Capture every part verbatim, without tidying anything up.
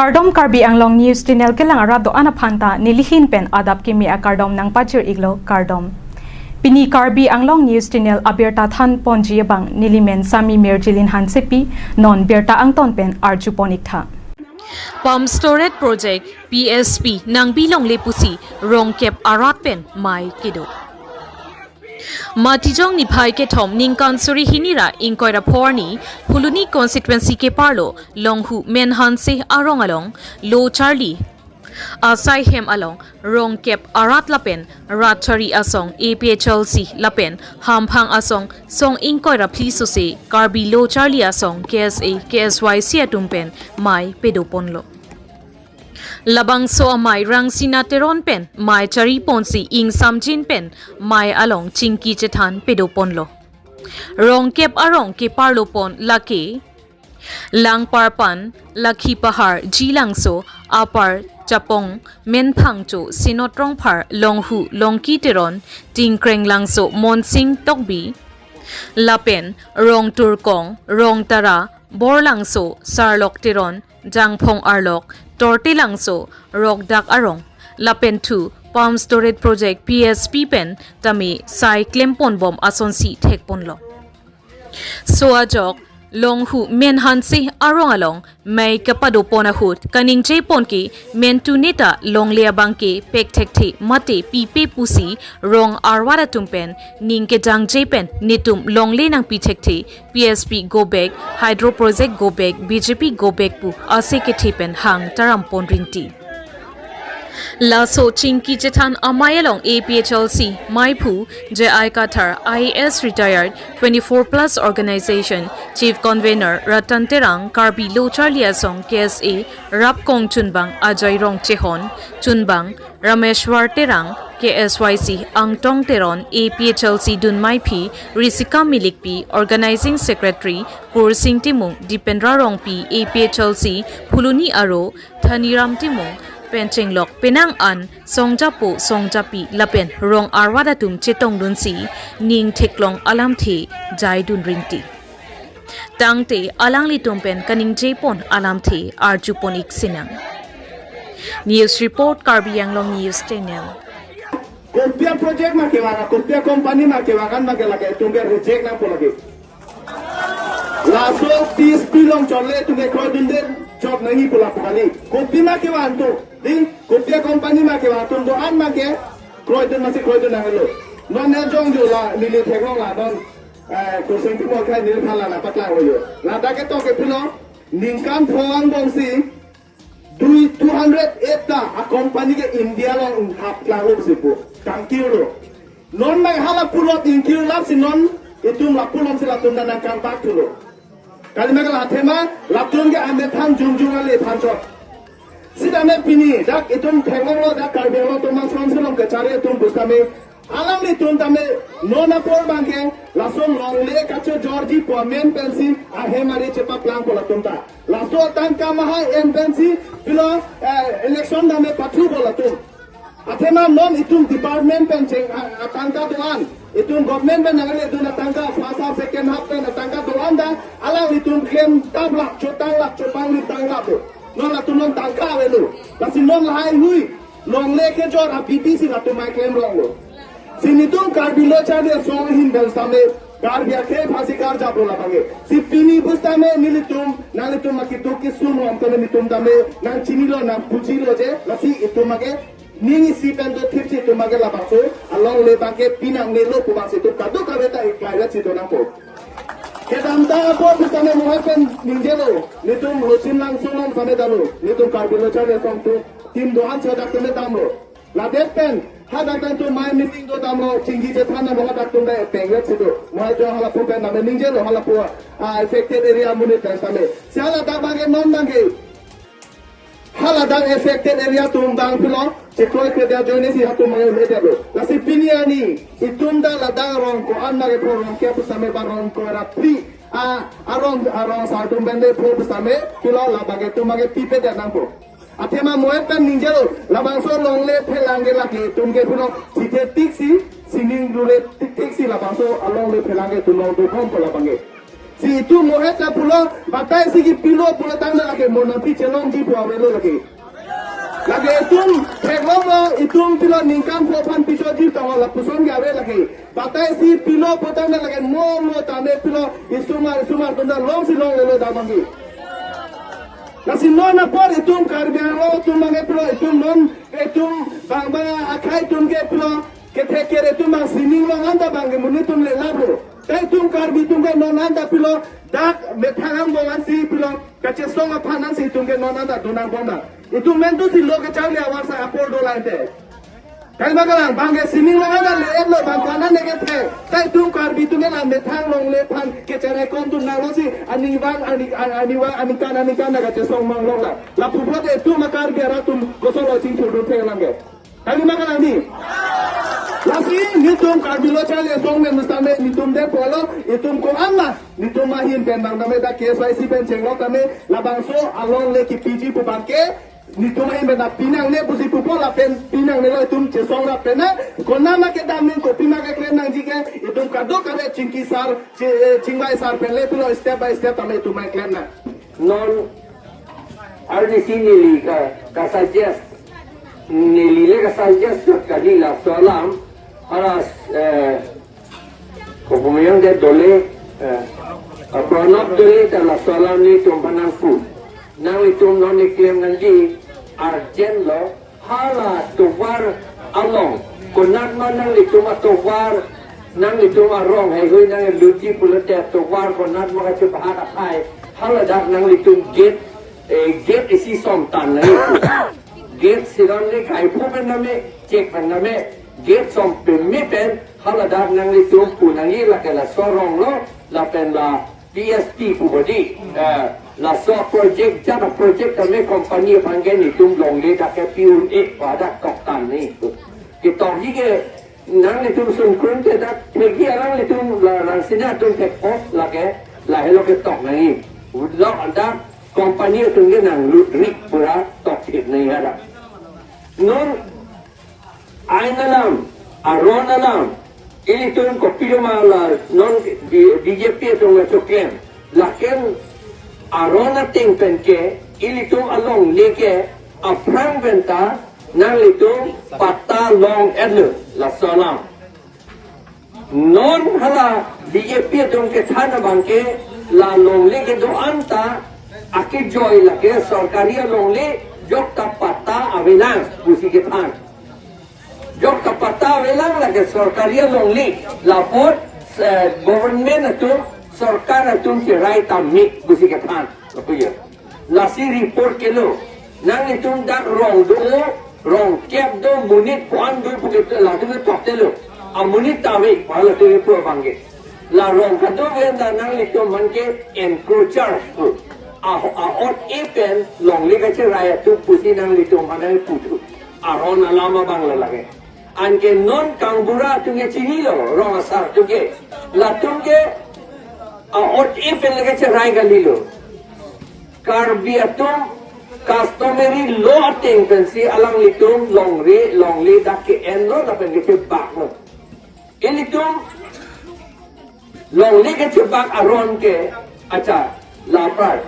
Kardom, Karbi Anglong News Channel kelang arat do-an aphan ta nelihin pen adap kimi akardom nangpajir iklo, kardom. Pini Karbi Anglong News Channel abirta than ponji abang nelimen Sami Mirjilin Hansepi, non birta angton pen arju pon iktha. Pump Storage Project, P S P, nangbi longle pusi rongkep arat pen mei kedo. Matijong niphai kethom ningkan suri hini ra ingkoi ra pho arni Phuloni constituency keparlo Longhu Menhanse arong along Lo Charli asai hem along rongkep arat lapen rat chari asong A P H L C lapen hamphang asong song ingkoi ra phli sose Karbi Lo Charli Asong K S A, K S Y C atum pen mei pedo ponlo. Labangso amei Rangsina Teron pen mei chari ponsi ingsamjin pen mei along chingki chethan pedo ponlo. Rongkep arong keparlo pon lake Langparpan, Lakhi Pahar, Jilangso, Apar Chapong, Menphangcho, Sinot Rongphar, Longhu, Longki Teron, Tingkreng Langso, Monsing Tokbi, lapen Rongturkong, Rongtara, Borlangso, Sarlok Teron, Jangphong Arlok, Tortilangso, Rokdak Arong, lapen thu Pump Storage Project P S P pen tame sai klem pon bom asonsi thek ponlo. So ajok Longhu Menhanse arong along mei kepado pon ahut kaningje pon ke mentu neta longle abang ke pek thekthe mate pipe pusi rong arwar atum pen ning kejangje pen netum longle nangpi thekthe, P S P go back, Hydro Project go back, B J P go back pu ase kethe pen hang taram pon rinti. Laso chingki chethan amei along A P H L C meiphu J I Kathar, I A S retired, twenty-four plus organization, Chief Convener Ratan Terang, Karbi Lo Charli Asong K S A, Rapkong Chunbang Ajoy Rongchehon, Chunbang Rameshwar Terang, K S Y C Angtong Teron, A P H L C dunmeiphi Risika Milikpi, Organizing Secretary Kursing Timung, Dipendra Rongpi, A P H L C Phuloni aro Thaniram Timung pen chenglok penang an songjapo songjapi lapen rong arwar atum chetongdunsi ning theklong alamthe jaidun rinti. Tangte alanglitum pen kaningje pon alamthe arju pon ik sinang. News report, Karbi Anglong News Channel. Kopia project ma kevang, kopia company ma kevang an ma ke lake itum ke reject nangpo lake. Laso P S P along chole itum ke kroidunde chot nangji pu lapu kali. Kopi ma kevang tu, di kopia company ma kevang tu do-an ma ke kroidun masi kroidun nanglo. Non ne jong jo la neli theklong la non, eh, Kursing Timung akhai neli phan la nangpaklang ho jo. Ladak ke to ke pilo ningkan pho angbongsi dui two hundred eight ta a company ke India along hap klanglo si pu. Tangkir lo. Non mai hala pulo ingkir lap si non itum lapu along si latum ta nangkang bak thulo. Kalima ke la athema latum ke amethan jungjung ale phan chot. Sitame pini dak itum theklonglo dak Karbi Anglong Autonomous Council along kachari atum pusitame alanglitum tame non apor abang ke laso longle kachojorji pu amen pensi ahem ari chepaplangpo latum ta. Laso atangka mahai en pensi pilo, eh, election tame pathupo latum. Athema non itum department pen cheng a-, atangka do-an. Itum government pen nangledun atangka first half, second half pen atangka do-an ta alanglitum klem tap lak, chotang lak, chopangli tang lak. Non latum non tangka avelo. Lasi non lahai hui longle kejor a B B C latum mai klem ronglo. Si netum Karbi Lo Charli Asong ahin pusitame Karbi akhei aphansi karjaplo labang ke. Si pini pusitame nelitum, nanglitum ma keduk kesung lam tame netum tame nangchinilo nangpujilo je, lasi itum ma ke ning isi pen dothipsi itum ma ke labangso alongle abang ke pinangnelo pu abangsi itum kadokave ta iklairet si do nangpo. Kedamtang apor pusitame mohai pen ningjelo, netum Lochin Langsong along same damlo, netum Karbi Lo Charli Asong atum team do-an si hadak tame damlo. Ladet pen hadak pen atum mai meeting do damlo, chingki chethan damlo, hadak atum ta pengret si do. Mohai jo halapu pen tame ningjelo, halapu, ah, affected area amonit pen tame. Si haladak abang ke non abang ke haladak affected area atum abang pilo chekroikre ajoine si hatum abang ke le damlo. Lasi pini arni itum ta ladak arong ko-an ma ke pho, rongkep pusitame ba rong ingkoi ra phli, ah, arong, arong sar atum pen le pho pusitame pilo labang ke itum abang ke pipedet nangpo. Athema mohai pen ningjelo, labangso longle phelang ke lake itum ke phuno sithe tiksi, sining rule tiksi labangso alongle phelang ke itum long dobompo labang ke. Si itum mohet ta pulo, batai si kepilo pulo tangte lake monaphi chelongji pu avelo lake. Lake itum theklonglo, itum pilo ningkan pho aphan pichoji tanglo lapuson ke ave lake. Batai si pilo pu tangte lake mo mo tame pilo isomar isomar atum ta longsi longlelo damangji. Lasi non apor itum Karbi Anglong atum abangke pilo itum non itum bang bang akhei atum ke pilo kethek kere atum abang sining along anta abangke monit atum le laplo. Ta itum Karbi atum ke non anta pilo dak methang angbong ansi pilo kachesong aphan ansi itum ke non anta donang bom na. Itum mentu si lo kacharli awarsa apor do lain te. Kalima kalang, abangke sining along anta le-etlo, bang kanan ne kethe. Ta itum Karbi atum ke la methang longle aphan kecherai kon atum nanglo si, aningvang, ani, an-, aningvang, aningkan, aningkan na kachesong mang long la. Lapu pulote itum a Karbi arat atum kosonlo chingthur dun the lang ke. Kalima kalang ni. Lasi netum Karbi lo charli asong men mustame netum de polo, itum ko-an ma, netum ahin pen bang tame dak K S Y C pen chenglok tame, labangso alongle kepiji pu abangke, netum ahin pen dak pinangne pusi pupo lapen pinangnelo itum chesong lapen na, konat ma kedam nang kopima keklem nangji ke, itum kadokave chingki sar, chi-, eh, chingvai sar pen le pilo step by step tame itum mai klem nang. Non R D C neli ka, kasuggest, neli le kasuggest kali laso alam, aras, eh, kopumayong de dole, eh, Pranab dole ta laso alam netum aphan nangpu. Nanglitum non keklem nangji urgent lo, hala tovar along. Konat ma nanglitum atovar, nanglitum arong heihui nanglutji pulote tovar konat ma kachepahat akhei. Hala dak nanglitum gate, eh, gate isi som tan nangji pu. Gate siron le kai pu pen name, chek pen name, gate som peme pen, hala dak nanglitum pu nangji lake laso arong lo, lapen la P S P pu bodi. Eh, laso project, jat a project tame company aphan ke netum longle dak kepi un-e, pada tok tan ni. Ketokji ke nanglitum sungkun ke dak thekji alanglitum la rangsina atum thek-o lake, lahelo ketok nangji. Lo dak company atum ke nanglut rik pura tok thek nangji hadak. Non ain alam, aron alam, ilitum kopilo ma la non B-, B J P atum kechoklem. Lapen aron ateng pen ke, ilitum alongle ke, aphrang pen ta, nanglitum patta long-etlo, laso alam. Non hala B J P atum kethan abangke la longle kedo-an ta akejoi lake sorkari alongle jok ta patta avelang pusi kethan. Jok ta patta avelang lake sorkari alongle lapot, eh, government atum sorkar atum cherai tame pusi kethan. Apa ya? Lasi report kelo. Nanglitum dak rong do, rong kep do, monit ko-an do pu ke latum ketok telo. Amonit ta ave, hala tu report abangke. La rong kadokave ta nanglitum aphan ke encroacher pu. A, a-ot-e pen longle kacherai atum pusi nanglitum aphan nangpu thu. Aron alam abang la lake. Anke non kangbura atum ke chinilo, rong asar atum ke. Latum ke a-ot-e pen le kacherai kalilo. Karbi atum customary law ateng pensi alanglitum longle, longle dak ke-enlo lapen kechebaklo. Ilitum longle kechebak aron ke, acha, lapar.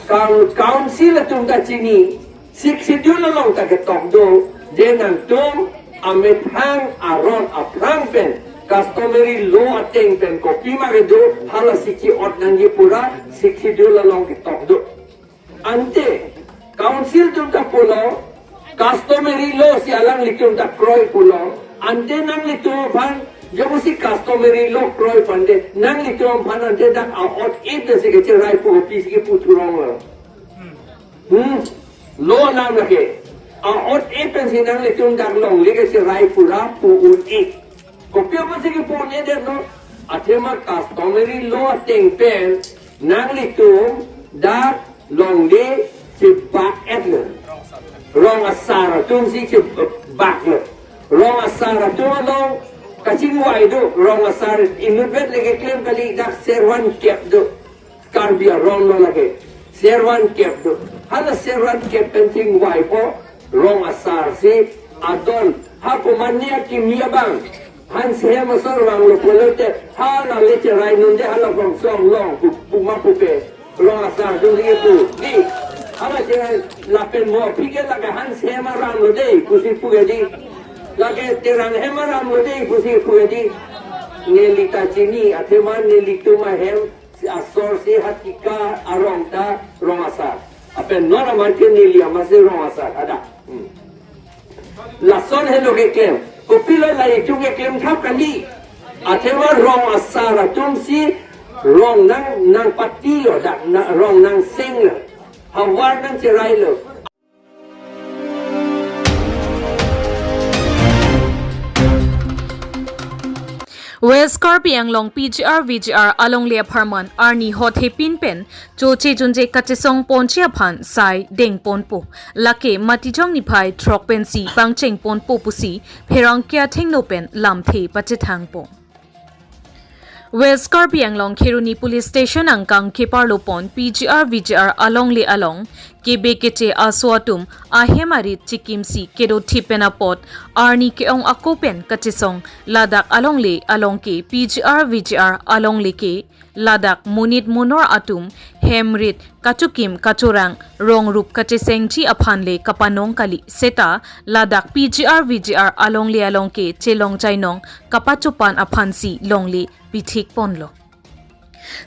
Coun-, council atum ta chini, Sixth Schedule along ta ketok do, je nangtum amethang aron aphrang pen, customary law ateng pen kopima kedo, hala si chi-ot nangji pura, Sixth Schedule along ketok do. Ante, council atum ta pulo, customary law si alanglitum ta kroi pulo. Ante nanglitum aphan, jongsi customary law kroi pu ante, nanglitum aphan ante dak a-ot-e pensi kacherai pu kopi si kipu thurong lo. Hmm. Law nam lake. A-ot-e pensi nanglitum dak longle kacherai pura pu un-e. Kopi apotsi kipu un-edetlo? Athema customary law ateng pen nanglitum dak longle chebak-etlo. Rong asar atum si chebaklo. Rong asar atum along kachingvai do. Rong asar inutvet le keklem kali, dak servan kep do. Karbi aron lo lake. Servan kep do. Hala servan kep pen chingvaipo rong asar si adon. Ha komatne akimi abang. Hans hem asor vanglo pulote, hala le cherai nunde hala bangso along pu, puma pupe. Rong asar dun lagi pu. Di, hala cherai lapen mo aphi ke lake Hans hem aram lo dei pusi pu ke di. Lake Terang hem aram lo dei pusi pu ke di. Neli ta chini, athema nelitum ahem, si asor si Hatika arong ta rong asar. Lapen non amar ke neli amatsi rong asar, hadak. Hmm. Lason helo keklem. Kopilo la itum keklem thap kali. Athema rong asar atum si rong nang, nangpatilo dak, na, rong nangsenglo. Havar nangcherailo. West Karbi Anglong P G R V G R alongle apharman arni hot hepin pen choche junje kachesong ponji aphan sai dengponpo. Lake Matijong niphai throk pensi pangcheng ponpo pusi pherangke athengno pen lamthe pachethangpo. West Karbi Anglong Kheroni Police Station angkang keparlo pon P G R V G R alongle along kebe keche aso atum ahem arit chikimsi kedo thip pen apot arni ke-ong ako pen kachesong ladak alongle along ke P G R V G R alongle ke ladak monit monor atum hem rit kachokim kachorang rong rup kachesengji aphan le kapanong kali seta ladak P G R V G R alongle along ke chelong chainong kapachopan aphansi longle pithik ponlo.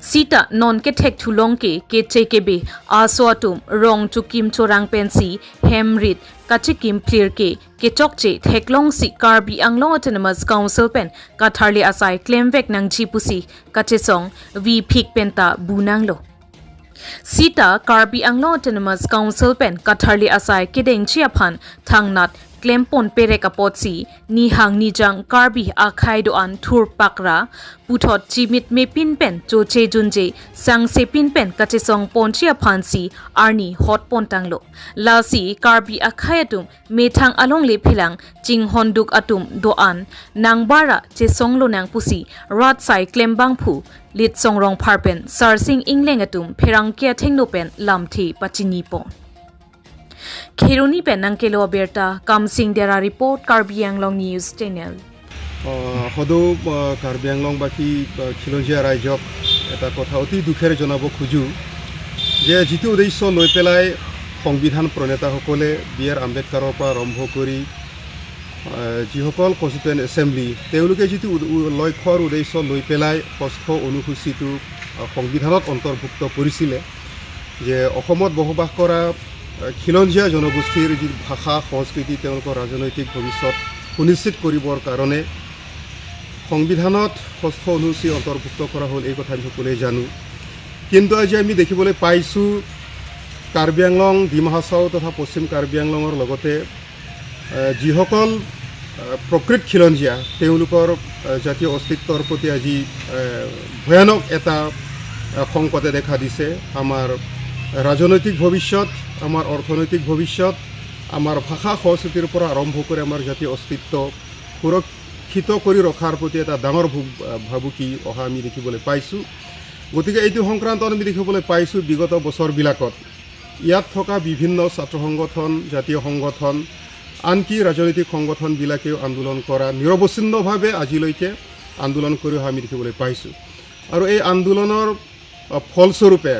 Sita non kethek thulong ke keche kebe aso atum rong chokim chorang pensi hem rit kachikim phlir ke kechokche theklongsi Karbi Anglong Autonomous Council pen katharli asai klemvek nangji pusi kachesong vi phik penta bu nanglo. Sita Karbi Anglong Autonomous Council pen katharli asai kedengji aphan thangnat klempon perek apotsi nihang nijang Karbi akhei do-an thurpak ra puthot chimit mepin pen choche junje sangse pin pen kachesong ponji aphansi arni hot pontanglo. Lasi Karbi akhei atum methang alongle philang chinghonduk atum do-an nangbara chesonglo nang pusi rat sai klembangphu Litsong Rongphar pen Sarsing Ingleng atum pherangke athengno pen lamthe pachini pon. Kheroni pen nangkelo abirta Kamsing Dera report, Karbi Anglong News Channel. আহ, সদৌ, আহ, কাৰ্বি আংলং বাসী, আহ, খিলঞ্জীয়া ৰাইজক এটা কথা অতি দুখেৰে জনাব খোজো যে যিটো উদ্দেশ্য লৈ পেলাই সংবিধান প্ৰণেতাসকলে বি আৰ আম্বেদকাৰৰ পৰা আৰম্ভ কৰি, আহ, যিসকল কনষ্টিটুৱেণ্ট এছেম্বলি, তেওঁলোকে যিটো উদ-, উ-, লক্ষ্য আৰু উদ্দেশ্য লৈ পেলাই ষষ্ঠ অনুসূচীটো, আহ, সংবিধানত অন্তৰ্ভুক্ত কৰিছিলে যে অসমত বসবাস কৰা, আহ, খিলঞ্জীয়া জনগোষ্ঠীৰ যি ভাষা, সংস্কৃতি, তেওঁলোকৰ ৰাজনৈতিক ভৱিষ্যত সুনিশ্চিত কৰিবৰ কাৰণে সংবিধানত ষষ্ঠ অনুসূচী অন্তৰ্ভুক্ত কৰা হ'ল, এই কথা আমি সকলোৱে জানো। কিন্তু আজি আমি দেখিবলৈ পাইছোঁ, কাৰ্বি আংলং, ডিমা হাছাও তথা পশ্চিম কাৰ্বি আংলঙৰ লগতে, আহ, যিসকল, আহ, প্ৰকৃত খিলঞ্জীয়া, তেওঁলোকৰ, আহ, জাতীয় অস্তিত্বৰ প্ৰতি আজি, আহ, ভয়ানক এটা, আহ, সংকটে দেখা দিছে। আমাৰ ৰাজনৈতিক ভৱিষ্যত, আমাৰ অৰ্থনৈতিক ভৱিষ্যত, আমাৰ ভাষা সংস্কৃতিৰ পৰা আৰম্ভ কৰি আমাৰ জাতীয় অস্তিত্ব সুৰক্ষিত কৰি ৰখাৰ প্ৰতি এটা ডাঙৰ ভু-, ভাবুকি অহা আমি দেখিবলৈ পাইছোঁ। গতিকে এইটো সংক্ৰান্তত আমি দেখিবলৈ পাইছোঁ বিগত বছৰবিলাকত ইয়াত থকা বিভিন্ন ছাত্ৰ সংগঠন, জাতীয় সংগঠন, আনকি ৰাজনৈতিক সংগঠনবিলাকেও আন্দোলন কৰা, নিৰৱচ্ছিন্নভাৱে আজিলৈকে আন্দোলন কৰি অহা আমি দেখিবলৈ পাইছোঁ। আৰু এই আন্দোলনৰ, আ, ফলস্বৰূপে,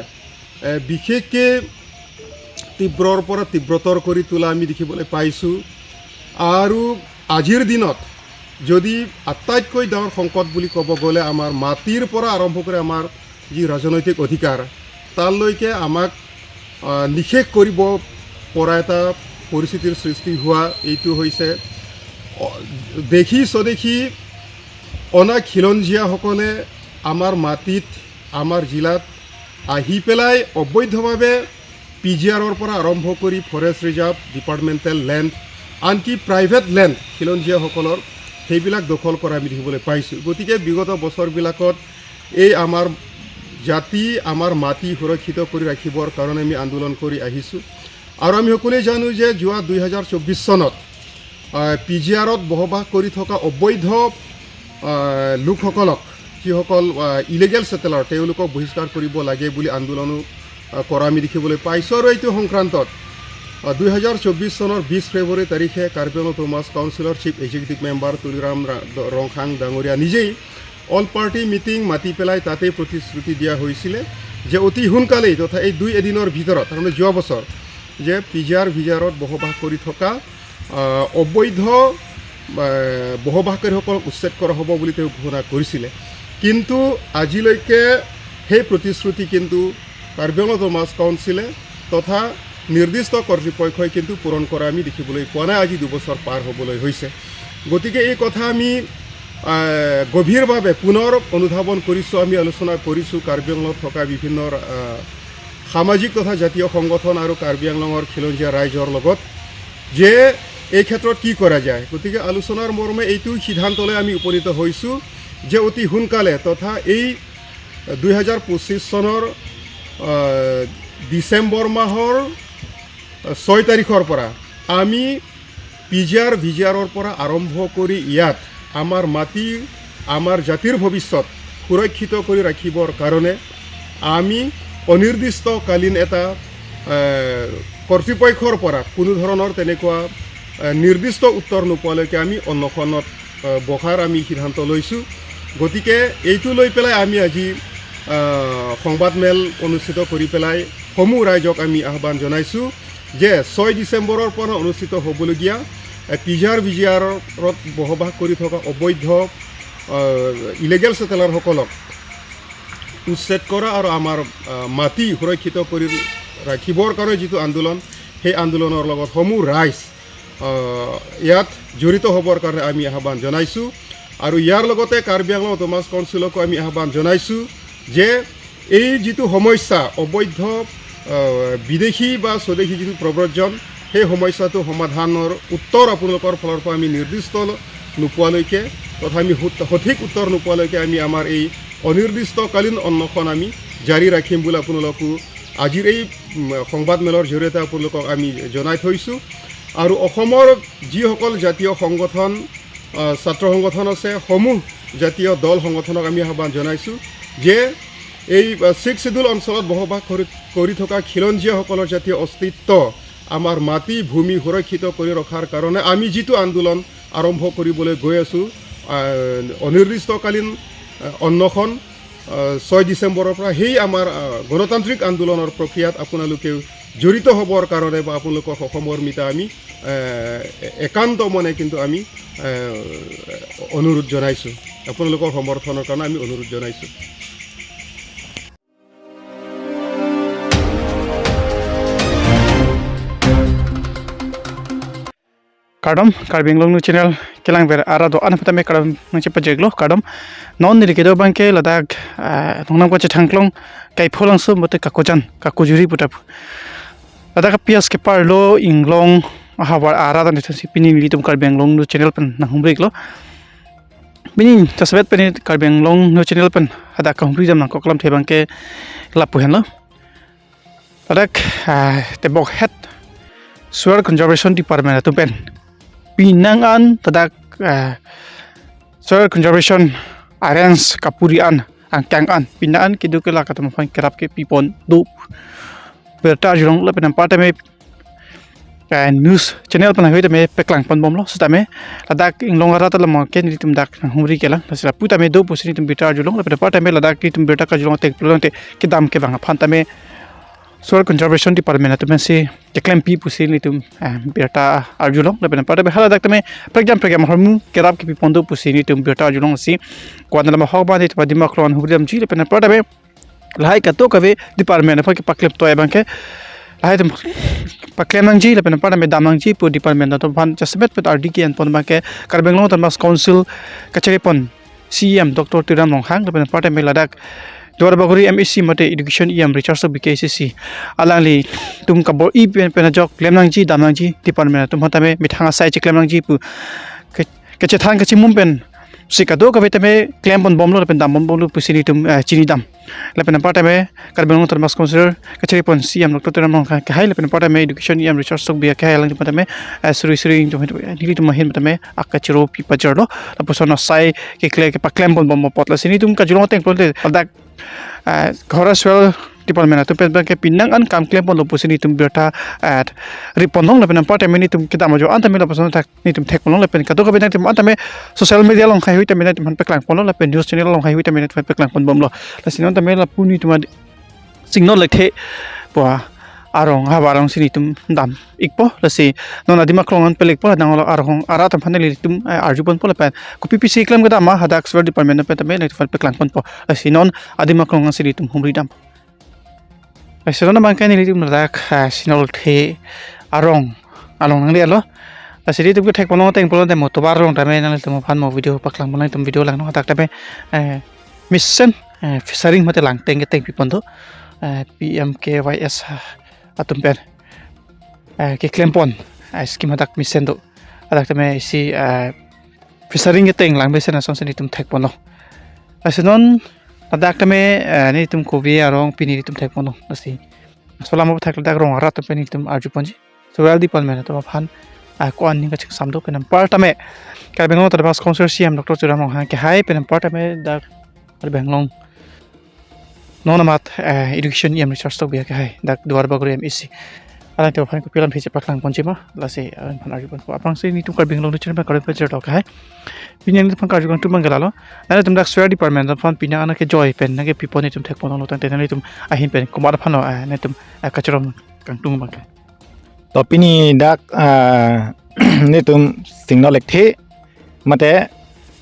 এ, বিশেষকৈ তীব্ৰৰ পৰা তীব্ৰতৰ কৰি তোলা আমি দেখিবলৈ পাইছোঁ। আৰু আজিৰ দিনত যদি আটাইতকৈ ডাঙৰ সংকট বুলি ক'ব গ'লে আমাৰ মাটিৰ পৰা আৰম্ভ কৰি আমাৰ যি ৰাজনৈতিক অধিকাৰ, তালৈকে আমাক, আহ, নিঃশেষ কৰিব পৰা এটা পৰিস্থিতিৰ সৃষ্টি হোৱা এইটো হৈছে, অ, দেশী স্বদেশী অনা খিলঞ্জীয়াসকলে আমাৰ মাটিত, আমাৰ জিলাত আহি পেলাই অবৈধভাৱে পি জি আৰৰ পৰা আৰম্ভ কৰি ফৰেষ্ট ৰিজাৰ্ভ, ডিপাৰ্টমেণ্টেল লেণ্ড, আনকি প্ৰাইভেট লেণ্ড খিলঞ্জীয়াসকলৰ, সেইবিলাক দখল কৰা আমি দেখিবলৈ পাইছোঁ। গতিকে বিগত বছৰবিলাকত এই আমাৰ জাতি, আমাৰ মাটি সুৰক্ষিত কৰি ৰাখিবৰ কাৰণে আমি আন্দোলন কৰি আহিছোঁ। আৰু আমি সকলোৱে জানো যে যোৱা দুই হাজাৰ চৌব্বিছ চনত, আহ, পি জি আৰত বসবাস কৰি থকা অবৈধ, আহ, লোকসকলক, যিসকল, আহ, ইলিগেল ছেটেলাৰ, তেওঁলোকক বহিষ্কাৰ কৰিব লাগে বুলি আন্দোলনো, আহ, কৰা আমি দেখিবলৈ পাইছোঁ। আৰু এইটো সংক্ৰান্তত, দুই হাজাৰ চৌবিশ চনৰ বিশ ফেব্ৰুৱাৰী তাৰিখে কাৰ্বি আংলং অট'নমাছ কাউন্সিলৰ চিফ এক্সিকিউটিভ মেম্বাৰ তুলিৰাম ৰা-, দ-, ৰংহাং ডাঙৰীয়া নিজেই অল পাৰ্টি মিটিং মাতি পেলাই তাতেই প্ৰতিশ্ৰুতি দিয়া হৈছিলে যে অতি সোনকালেই তথা এই দুই এদিনৰ ভিতৰত, তাৰমানে যোৱা বছৰ, যে পি জি আৰ ভি জি আৰত বসবাস কৰি থকা, আহ, অবৈধ, আহ, বসবাসকাৰীসকলক উচ্ছেদ কৰা হ'ব বুলি তেওঁ ঘোষণা কৰিছিলে। কিন্তু আজিলৈকে সেই প্ৰতিশ্ৰুতি কিন্তু কাৰ্বি আংলং অট'নমাছ কাউন্সিলে তথা নিৰ্দিষ্ট কৰ্তৃপক্ষই কিন্তু পূৰণ কৰা আমি দেখিবলৈ পোৱা নাই। আজি দুবছৰ পাৰ হ'বলৈ হৈছে। গতিকে এই কথা আমি, আহ, গভীৰভাৱে পুনৰ অনুধাৱন কৰিছোঁ, আমি আলোচনা কৰিছোঁ কাৰ্বি আংলঙত থকা বিভিন্ন, আহ, সামাজিক তথা জাতীয় সংগঠন আৰু কাৰ্বি আংলঙৰ খিলঞ্জীয়া ৰাইজৰ লগত যে এই ক্ষেত্ৰত কি কৰা যায়। গতিকে আলোচনাৰ মৰ্মে এইটো সিদ্ধান্তলৈ আমি উপনীত হৈছোঁ যে অতি সোনকালে তথা এই দুই হাজাৰ পঁচিছ চনৰ, আহ, ডিচেম্বৰ মাহৰ, আহ, ছয় তাৰিখৰ পৰা আমি পি জি আৰ ভি জি আৰৰ পৰা আৰম্ভ কৰি ইয়াত আমাৰ মাটি, আমাৰ জাতিৰ ভৱিষ্যত সুৰক্ষিত কৰি ৰাখিবৰ কাৰণে আমি অনিৰ্দিষ্টকালীন এটা, আহ, কৰ্তৃপক্ষৰ পৰা কোনো ধৰণৰ তেনেকুৱা, আহ, নিৰ্দিষ্ট উত্তৰ নোপোৱালৈকে আমি অনশনত, আহ, বহাৰ আমি সিদ্ধান্ত লৈছোঁ। গতিকে এইটো লৈ পেলাই আমি আজি, আহ, সংবাদমেল অনুষ্ঠিত কৰি পেলাই সমূহ ৰাইজক আমি আহ্বান জনাইছোঁ যে ছয় ডিচেম্বৰৰ পৰা অনুষ্ঠিত হ'বলগীয়া, এ, পি জি আৰ ভি জি আৰত বসবাস কৰি থকা অবৈধ, আহ, ইলিগেল ছেটেলাৰসকলক উচ্ছেদ কৰা আৰু আমাৰ, আহ, মাটি সুৰক্ষিত কৰি ৰাখিবৰ কাৰণে যিটো আন্দোলন, সেই আন্দোলনৰ লগত সমূহ ৰাইজ, আহ, ইয়াত জড়িত হ'বৰ কাৰণে আমি আহ্বান জনাইছোঁ। আৰু ইয়াৰ লগতে কাৰ্বি আংলং অট'নমাছ কাউন্সিলকো আমি আহ্বান জনাইছোঁ যে এই যিটো সমস্যা, অবৈধ, আহ, বিদেশী বা স্বদেশী যিটো প্ৰব্ৰজন, সেই সমস্যাটো সমাধানৰ উত্তৰ আপোনালোকৰ ফালৰ পৰা আমি নিৰ্দিষ্ট নোপোৱালৈকে তথা আমি সুত-, সঠিক উত্তৰ নোপোৱালৈকে আমি আমাৰ এই অনিৰ্দিষ্টকালীন অনশন আমি জাৰি ৰাখিম বুলি আপোনালোকো আজিৰ এই, উম, সংবাদমেলৰ জৰিয়তে আপোনালোকক আমি জনাই থৈছোঁ। আৰু অসমৰ যিসকল জাতীয় সংগঠন, আহ, ছাত্ৰ সংগঠন আছে, সমূহ জাতীয় দল সংগঠনক আমি আহ্বান জনাইছোঁ যে এই, আহ, ছিক্স শ্বিডিউল অঞ্চলত বসবাস কৰি, কৰি থকা খিলঞ্জীয়াসকলৰ জাতীয় অস্তিত্ব, আমাৰ মাটি ভূমি সুৰক্ষিত কৰি ৰখাৰ কাৰণে আমি যিটো আন্দোলন আৰম্ভ কৰিবলৈ গৈ আছোঁ, আহ, অনিৰ্দিষ্টকালীন, আহ, অনশন, আহ, ছয় ডিচেম্বৰৰ পৰা সেই আমাৰ, আহ, গণতান্ত্ৰিক আন্দোলনৰ প্ৰক্ৰিয়াত আপোনালোকেও জড়িত হ'বৰ কাৰণে বা আপোনালোকক সহমৰ্মিতা আমি, আহ, একান্ত মনে কিন্তু আমি, আহ, অনুৰোধ জনাইছোঁ। আপোনালোকৰ সমৰ্থনৰ কাৰণে আমি অনুৰোধ জনাইছোঁ। Kardom, Karbi Anglong News Channel kelang ver arat do-an aphan tame kardom nangchepajirlo, kardom. Non neli kedo abangke ladak, ah, Nongnam Kachethangklong, Kaipholangso mate Kakojan, Kakojuri pu ta pu. Ladak ke-P S keparlo inglong ahavar arat an isi pini nelitum Karbi Anglong News Channel pen nanghumrilo. Pini jasemet pini Karbi Anglong News Channel pen hadak kahumri dam nangkoklamthe abangke lapu henlo. Ladak, ah, tebok het Soil Conservation Department atum pen pinang an ladak, ah, soil conservation arrange kapuri an, angkang an, pinang an kedo kelak atum aphan kerap kepipon do birta arjulong lapen anparta me, eh, news channel pen hoi tame paklang ponbomlo, setame ladak inglong arat alam ke nelitum dak nanghumri kelang, lasi lapu tame do pusi nelitum birta arjulong, lapen anparta me ladak nelitum birta karjulong ateng pulote kedam kevang aphan tame Soil Conservation Department atum pensi keklempi pusi nelitum, eh, birta arjulong, lapen anparta me haladak tame prekjam prekjam ahormu kerap kepipon do pusi nelitum birta arjulong, lasi ko-an alam ahok abang nelitum adim aklong an humri damji, lapen anparta me lahai kadokave department aphan kepaklem toi abangke lahai atum paklem nangji lapen anparta me dam nangji pu department atum aphan jasemet pen ardi ke-en pon abangke Karbi Anglong Autonomous Council kacharipon C E M Doctor Tuliram Ronghang lapen anparta me ladak Duarbagori M A C mate Education E M Richard Tokbi K A C C alanglitum kabor-i pen pen ajok klem nangji dam nangji department atum aphan tame methang asai cheklem nangji pu ke-, kachethan kachimum pensi kadokave tame klem ponbomlo lapen dam ponbomlo pusi nelitum, eh, chinidam. Lapen anparta me Karbi Anglong Autonomous Council kacharipon C E M Doctor Tuliram Ronghang kehai lapen anparta me Education E M Richard Tokbi kehai alanglitum aphan tame, eh, suri suri nelitum ahin tame akachoro pipajirlo. Lapuson asai kekle kepaklem ponbom apot, lasi nelitum karjulong ateng pulote ladak, eh, Kohora Soil department atum pen abangke penang an kam klemponlo pusi nelitum birta, eh, riponlong lapen anparta me nelitum kedam ajo an tame lapuson thak nelitum thekponlong lapen kadokave nangtum an tame social media along haihui tame nangtum aphan paklangponlo lapen news channel along haihui tame nangtum aphan paklangponbomlo. Lasi non tame lapu nelitum ad-, Singno Lekthe pu arong, havar arongsi nelitum dam ikpo. Lasi non adim aklong an pelikpo, nang arong arat aphan nelitum, eh, arjuponpo lapen kopi pisi klem kedam ma hadak soil department pen tame nelitum aphan paklangponpo. Lasi non adim aklong ansi nelitum humridam. Lasi non abangke nelitum ladak, ah, Singno Lekthe arong along nanglelo. Lasi nelitum kethekponlong ateng pulote mo tovar along tame nanglitum aphan mo video paklangpon, nelitum video langno hadak tame, eh, mesen, eh, fishery mate langteng keteng pipon do, eh, P M K Y S, ah, atum pen, eh, keklempon, eh, scheme hadak mesen do. Hadak tame isi, eh, fishery keteng lang mesen asonsi nelitum thekponlo. Lasi non hadak tame, eh, nelitum kove arong pini nelitum thekponlo. Lasi laso alam aphuthak ladak rong arat atum pen nelitum arjuponji. Soil department atum aphan, ah, ko-an aning kachingsam do pen anparta me Karbi Anglong Autonomous Council C E M Doctor Tuliram Ronghang akehai pen anparta me dak Karbi Anglong non amat, eh, education E M Richard Tokbi akehai, dak Duarbagori M A C. Alangtum aphan kopi alamthe chepaklangponji ma, lasi alangphan arjuponpo. Aphrangsi nelitum Karbi Anglong News Channel pen Karim Pajer Tok akehai. Pini nelitum aphan karju kangtung abangke lalo. Nanglitum dak soil department aphan penang an kejoi pen nangkepipon nelitum thekponlonglo tangte nanglitum ahin pen komat aphanlo, eh, nelitum, eh, kachoro kangtung abangke. To pini dak, ah, nelitum Singno Lekthe mate,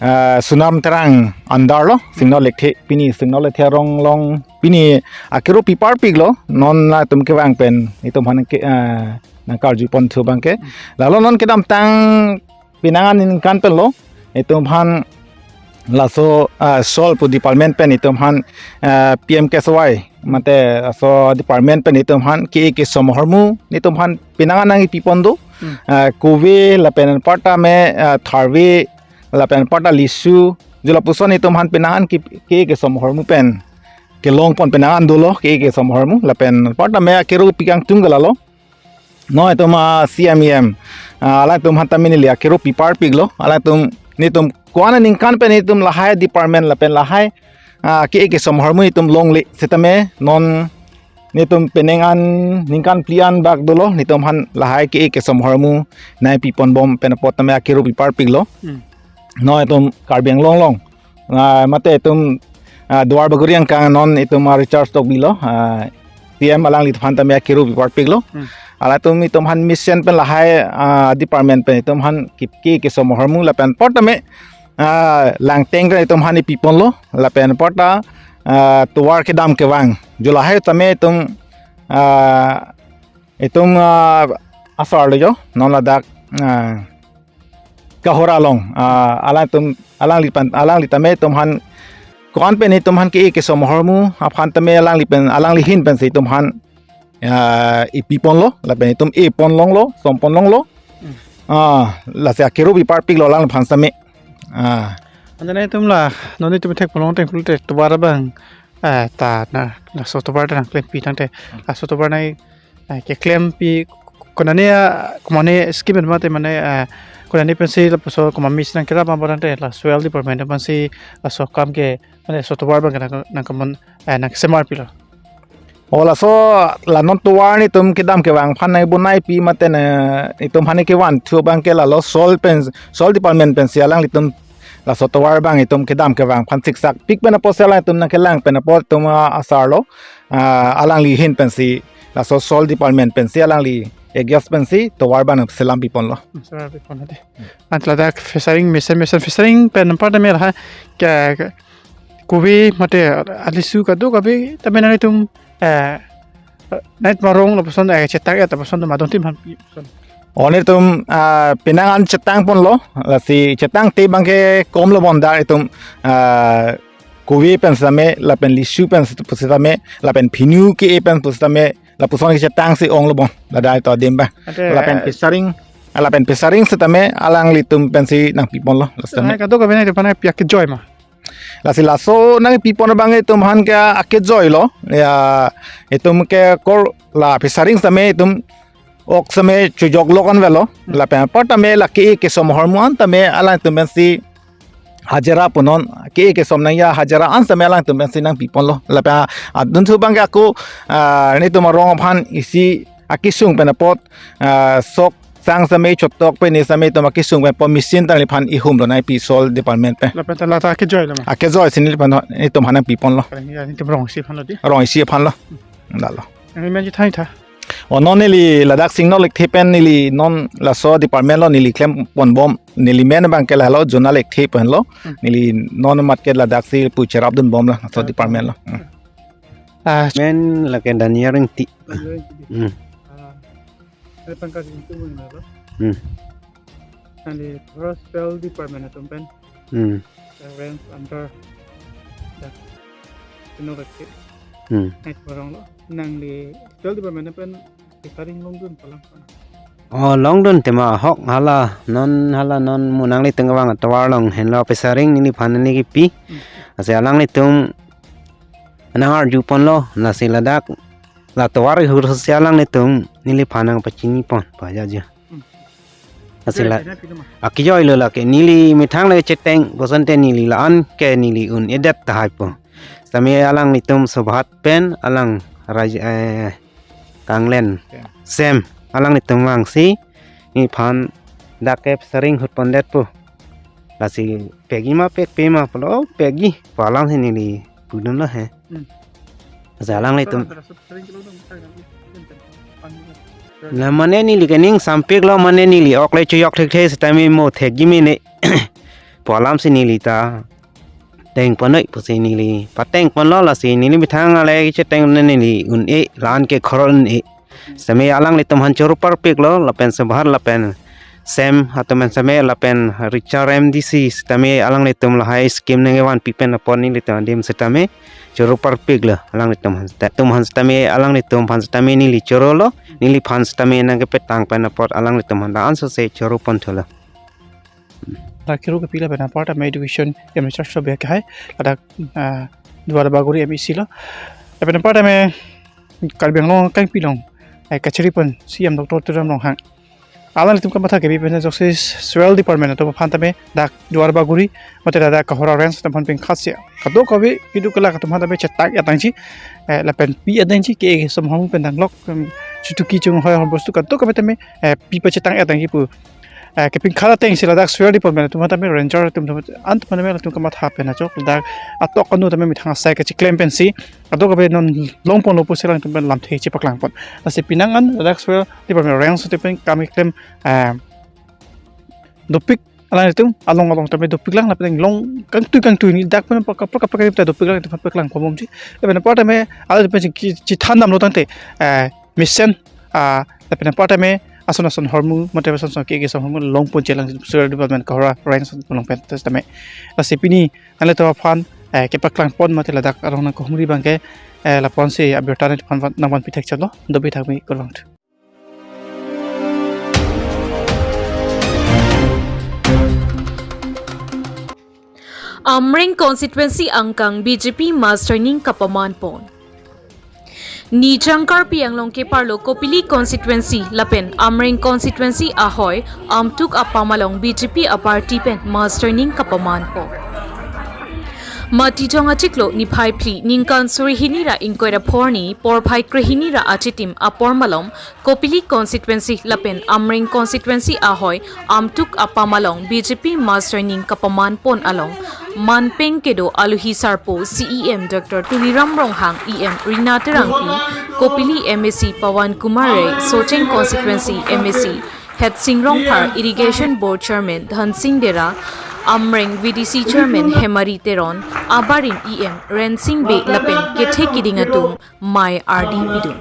ah, Sonam Terang under lo Singno Lekthe, pini Singno Lekthe arong along pini akero piparpiklo, non latum kevang pen nelitum aphan ke, ah, nangkarjuponthu abangke. Lalo non kedamtang penang an aningkan penlo nelitum aphan laso, ah, soil pu department pen nelitum aphan, ah, P M K S Y mate laso department pen nelitum aphan ke-e kesom ahormu nelitum aphan penang an nangkepipon do. Hmm. Ah, kove lapen anparta me, ah, tharve lapen anparta lisu, jo lapuson nelitum aphan penang an ke, ke-e kesom ahormu pen kelongpon penang an dolo ke-e kesom ahormu lapen anparta me akero pi kangtung ke lalo. Non itum, ah, C M E M, ah, alangtum aphan tame neli akero piparpiklo. Alangtum nelitum ko-an aningkan pen nelitum lahai department lapen lahai, ah, ke-e kesom ahormu nelitum longle setame non nelitum penang an ningkan phli an bak dolo nelitum aphan lahai ke-e kesom ahormu nangpiponbom pen apot tame akero piparpiklo. Hmm. Non itum Karbi Anglong along, ah, mate itum, ah, Duarbagori angkang non itum, ah, Richard Tokbi lo, ah, C E M alangliphan tame akero piparpiklo. Hmm. Alangtum itum aphan mesen pen lahai, ah, department pen itum aphan ke-e kesom ahormu lapen anparta me, ah, langteng pen itum aphan ipiponlo lapen anparta, ah, tovar kedam kevang. Jo lahai tame itum, ah, itum, ah, asar lo jo, non ladak, ah, Kohora along, ah, alangtum, alangliphan, alangli tame itum aphan ko-an pen itum aphan ke-e kesom ahormu aphan tame alangli pen, alangli ahin pensi itum aphan, ah, ipiponlo lapen itum eponlonglo, somponlonglo. Hmm. Ah, lasi akero piparpiklo alangliphan tame. Ah. Ante nanglitum la, non itum thekponlong ateng pulote tovar abang, eh, ta na, laso tovar ta nangklempi tangte, laso tovar nang, eh, keklempi konane, ah, konane scheme mate mane, eh, konane pensi lapuson komat mesen nangkerap ma tangte la soil department pensi laso akam ke mane laso tovar abangke nang, nangkemon, eh, nangkesemar pilo. O laso la non tovar nelitum kedam kevang aphan nangbonaipi mate na itum aphan kevanthu abangke lalo soil pen, soil department pensi alanglitum laso tovar abang itum kedam kevang aphan siksak pik pen apotsi alangtum nangkelang pen apot itum, ah, asar lo, ah, alangli ahin pensi laso soil department pensi alangli agency pensi tovar abang nangselam piponlo. Selam pipon ante. Ante ladak fishery mesen, mesen fishery pen anparta me lahai ke, ke kove mate alisu kadokave tame nanglitum, eh, nangtum arong lapuson, eh, chetang-et lapuson atum adon tim aphan pi lapuson. O nelitum, ah, penang an chetangponlo, lasi chetangte abangke komlo bon dak itum, ah, kove pen setame lapen lisu pen setame lapen phinu ke-e pen setame lapuson kechetangsi onglo bon ladak itum adim abang. Ante, lapen eh, fishery, ah, lapen fishery setame alanglitum pensi nangpiponlo. Laso setame kadokave nangtum aphan pi akejoi ma? Lasi laso nangpipon abang itum aphan ke akejoi lo. Ya, itum ke kor la fishery setame itum ok setame chojok lo kan velo. Hmm. Lapen anparta me la ke-e kesom ahormu an tame alangtum pensi, hajira punon, ke ke som nangji ahajira an sitame alangtum pensi nangpiponlo. Lapen adunthu abangke ako, ah, netum arong aphan isi akesung pen apot, ah, sok sang sitame chotok pen ne sitame netum akesung pen po machine ta neliphan ihumlo nangpi soil department pen. Lapen ta lata akejoi lo ma? Akejoi si neliphan netum aphan nangpiponlo. Kalang ya, netum rong isi aphanlo di. Rong isi aphanlo. Dalo. Nangli men ji thai tha. O non neli ladak Singnok Lekthe pen neli non laso department along neli klemponbom, neli men abangke lalo Jona Lekthe pen lo. Hmm. Neli non amat ke ladak si pu cherapdunbomlo laso department along. Hmm. Ah, men lake Daniel Ingti. Daniel Ingti. Hmm. Ah, neli Pankaj Ingti mung lo. Hmm. Nangli Rural Department atum pen. Hmm. Range under dak Singnok Lekthe. Hmm. Nai korong lo. Nangli Rural Department pen pesaring longdun palang pan. Oh, longdun tema ahok hala non, hala non mo nanglitum kevang atovar along henlo pesaring neliphan neli kipi. Hmm. Lasi alanglitum nang arjuponlo, lasi ladak la tovar ihur si alanglitum neliphan nangpachinipon paja ja. Hmm. Lasi la, akejoi lo lake neli methang le cheteng, bosonte neli la-an ke neli un-edet tahai po. Sitame alanglitum Sobhat pen alang Raj-, eh, Kanglen. Sem. Sem. Alanglitum vangsi neliphan dak ke pesaring hutpondet po. Lasi pekji ma pekpe ma pulo, pekji pu alam si neli pudunlo he. Hmm. Lasi alanglitum. Sering kilo dong, sering kilo dong. La mane neli kening sampiklo, mane neli ok le chojok thekthe sitame mo thekji mene pu alam si neli ta tengponnoi pusi neli patengponlo, lasi neli methang ale cheteng ne neli un-e, la-an ke khorol un-e. Sitame alanglitum aphan choro parpiklo, lapen Sobhat lapen Sem atum pen sitame lapen Richard M D C sitame alanglitum lahai scheme nangkevanpi pen apot nelitum adim sitame choro parpiklo alanglitum aphan sita-, atum aphan sitame, alanglitum aphan sitame neli chorolo, neliphan sitame nangkepetang pen apot alanglitum aphan ta ansose choro ponthulo. Dak kiro kepi lapen apar tame education em charge lo bihek hai, ladak, ah, Duar Bagori M A C lo. Lapen apar tame Karbi Anglong kangpi along, eh, kachiri pon C M Doctor Tuliram Ronghang. Alanglitum kamatha kepi pen jokse soil department atum aphan tame dak Duar Bagori mate ladak Kohora range atum aphan pen khat si kadokave keduk kelak atum aphan tame chetang-et nangji, eh, lapen pi-et nangji, ke som hong pen danglok, em, chutuki chung hoi hor bostu kadokave tame, eh, pi pachetang-et nangji pu. Eh, kepingkhat ateng si ladak soil department atum aphan tame, ranger atum aphan tame, an atum aphan tame latum kamatha pen ajok ladak atok anu tame methang asai kachiklem pensi kadokave non longponlo pusi alangtum pen lamthe chepaklangpon. Lasi penang an ladak soil department range atum pen kam keklem, eh, dopik, alanglitum along along tame dopiklang, lapen long kangtui kangtui ni dak pen kaprak kaprak ta dopiklang, itu paklangponbomji. Lapen apar tame alanglitum pen chi-, chithandamlo tangte, eh, mesen, ah, lapen apar tame ason ason ahormu mate ason ason ke ke ason ahormu longponji alang soil department Kohora range along pen tame. Lasi pini nanglitum aphan, eh, kepaklangpon mate ladak arong nangkehumri abangke, eh, lapu-an si abirta nangvan, nangvanpi thekchotlo, dopik thakmi kurvangthu. Amreng constituency angkang B J P mass joining kapamanpon. Nijang Karbi Anglong keparlo Kopili constituency lapen Amreng constituency ahoi Amtuk Apam along B J P aparty pen mass joining kapamanpon. Matijong achiklo niphai phli ningkan suri hini ra ingkoi ra phongo porphai krehini ra achitim apor malom Kopili constituency lapen Amreng constituency ahoi Amtuk Apam along B J P mass joining kapamanpon along manpeng kedo aluhi sarpo C E M Doctor Tuliram Ronghang, E M Rina Terangpi, Kopili M A C Pawan Kumar Rai, Socheng constituency M A C Hetsing Rongphar, Irrigation Board Chairman Dhansing Dera, Amreng V D C Chairman Hemari Teron, abarim E M Rensing Bey lapen kethe kiding atum mei ardi pidun.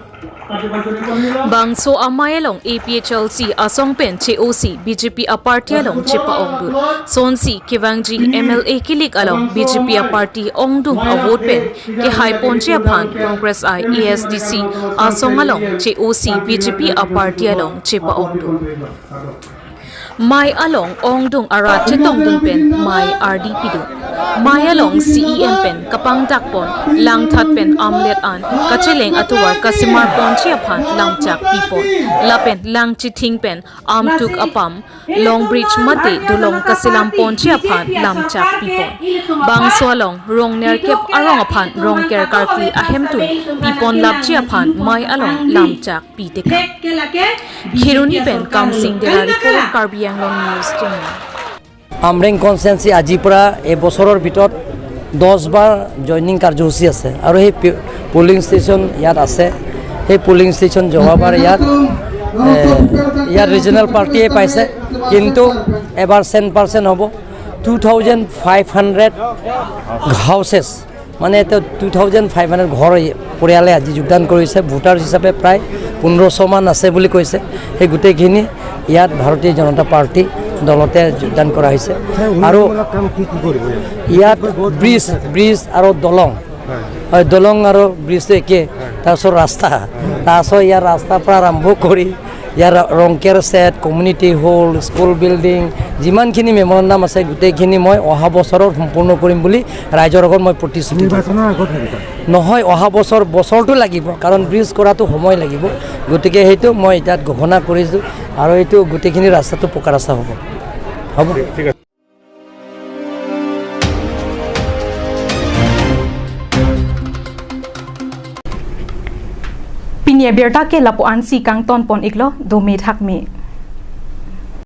Bangso amei along A P H L C asong pen che-osi B J P aparty along chepa-ongdun. Sonsi kevangji M L A kilik along B J P aparty ongdung avote pen kehaiponji aphan Congress I A S D C asong along che-osi B J P aparty along chepa-ongdun. Mei along ongdung arat chetongdun pen mei ardi pidun. Mai along C E M pen kapangdak pon, langthat pen amlet an kacheleng atovar kasemar ponji aphan lamchak pipon. Lapen lang chithing pen amtuk apam, long bridge mate dolong kaselam ponji aphan lamchak pipon. Bangso along rong nerkep arong aphan Rongker karkli ahemtun pipon lapji aphan mai along lamchak pitekang. Kheroni pen Kamsing Dela report, Karbi Anglong News Channel. আমৰেং কনষ্টিটুৱেঞ্চি আজিৰ পৰা এইবছৰৰ ভিতৰত দহ বাৰ জইনিং কাৰ্যসূচী আছে আৰু সেই পি-, পলিং ষ্টেচন ইয়াত আছে। সেই পলিং ষ্টেচন যোৱাবাৰ ইয়াত, এ, ইয়াত ৰিজনেল পাৰ্টিয়ে পাইছে, কিন্তু এবাৰ চেন পাৰ্চেণ্ট হ'ব। Two thousand five hundred houses, মানে এতিয়া টু থাউজেণ্ড ফাইভ হাণ্ড্ৰেড ঘৰ পৰিয়ালে আজি যোগদান কৰিছে। ভোটাৰ হিচাপে প্ৰায় পোন্ধৰশ মান আছে বুলি কৈছে। সেই গোটেইখিনি ইয়াত ভাৰতীয় জনতা পাৰ্টি দলতে যোগদান কৰা হৈছে। ছাৰ, আৰু উন্নয়নমূলক কাম কি কি কৰিব ইয়াত? ইয়াত ব্ৰিজ, ব্ৰিজ আৰু দলং। হয়। হয়, দলং আৰু ব্ৰিজটো একে। হয়। তাৰপিছত ৰাস্তা। হয়। তাৰপিছত ইয়াৰ ৰাস্তাৰ পৰা আৰম্ভ কৰি ইয়াৰ ৰংকেৰ ছেট, কমিউনিটি হল, স্কুল বিল্ডিং, যিমানখিনি মেমৰেণ্ডাম আছে, গোটেইখিনি মই অহা বছৰত সম্পূৰ্ণ কৰিম বুলি ৰাইজৰ আগত মই প্ৰতিশ্ৰুতি দিছোঁ। নিৰ্বাচনৰ আগত নেকি ছাৰ? নহয়, অহা বছৰ, বছৰটো লাগিব, কাৰণ ব্ৰিজ কৰাটো সময় লাগিব। গতিকে সেইটো মই তাত ঘোষণা কৰিছোঁ আৰু এইটো গোটেইখিনি ৰাস্তাটো পকা ৰাস্তা হ'ব। হ'ব। ঠিক আছে। Pini abirta ke lapu-ansi kangton pon iklo, dome thakme.